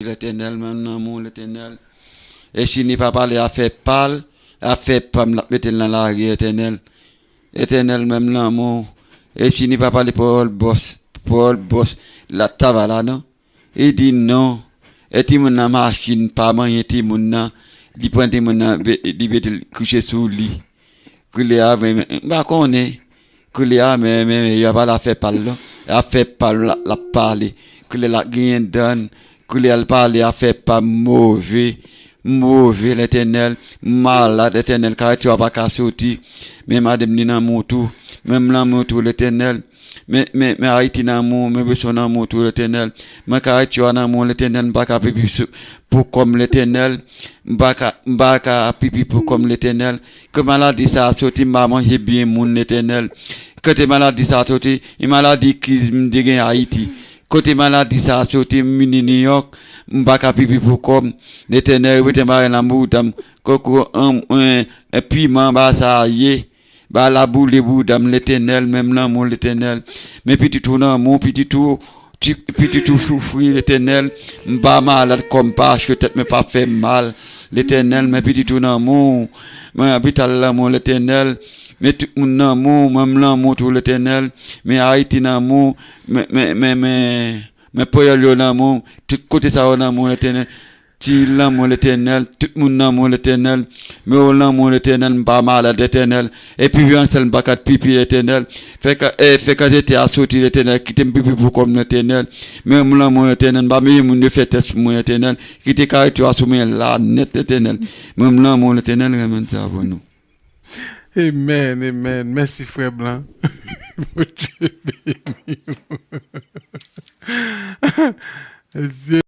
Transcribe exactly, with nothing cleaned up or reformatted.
Letènèl, menm lanmou, Letènèl. E si li pa pale afè pa l, afè pa m, l ap mete l nan lari, Letènèl. Letènèl, menm lanmou. E si li pa pale pawòl bòs, pawòl bòs, l ap travay la, non? Li di non. E timoun nan machin, pa manyen timoun nan. Li pran timoun nan, be- li mete l kouche sou li. Koulye a, men, men, m pa konnen. Koulye a, men, men, men, y ap pale afè pa l, non. Afè pa l, l ap pale. Koulye a, l ap genyen dan. Koulye a, l pale afè pa m move. Move, Letènèl. Malad, Letènèl. Karati a pa ka soti. Men madanm li nan mou tou. Men m nan mou tou, Letènèl. Men, men, men Ayiti nan mou, men Beson nan mou tou, Letènèl. Men Karati a nan mou, Letènèl. M pa ka pipi sou- pou kò m, Letènèl. M pa ka, m pa ka pipi pou kò m, Letènèl. Ke maladi sa a soti, m pa manje byen moun, Letènèl. Kote maladi sa a soti, e maladi kriz m te gen Ayiti. Kote maladi sa a soti, m vini Nouyòk, m pa ka pipi pou kò m, Letènèl. Yo mete bagay nan bouda m, koko, an, an, an, piman, ba sa a ye. Ba la boule bouda m, Letènèl, menm lanmou, Letènèl. Men pitit ou nan mou, pitit ou, ti- pitit ou soufri, Letènèl. M pa malad kò m pa cho, tèt mwen pa fè mal, Letènèl. Men pitit ou nan mou, men lopital nan mou, Letènèl. Men tout moun nan mou, menm lanmou tou, Letènèl. Men Ayiti nan mou, men, men, men, men, men pweyòl yo nan mou, tout kote sa yo nan mou, Letènèl. Ti lanmou, Letènèl, tout moun nan mou, Letènèl. Men w lanmou, Letènèl, m pa malad, Letènèl. Epi yon sèl m pa ka pipi, Letènèl. Fè ka, e, fè kantite a soti, Letènèl. Kite m pipi pou kò m, Letènèl. Men m lanmou, Letènèl, m pa bezwen moun yo fè tès pou mwen, Letènèl. Kite karati a sou mwen la nèt, Letènèl. Men m lanmou, Letènèl, renmen sa pou nou. Amen, amen. Mèsi, frè Blan. Bondye beni w.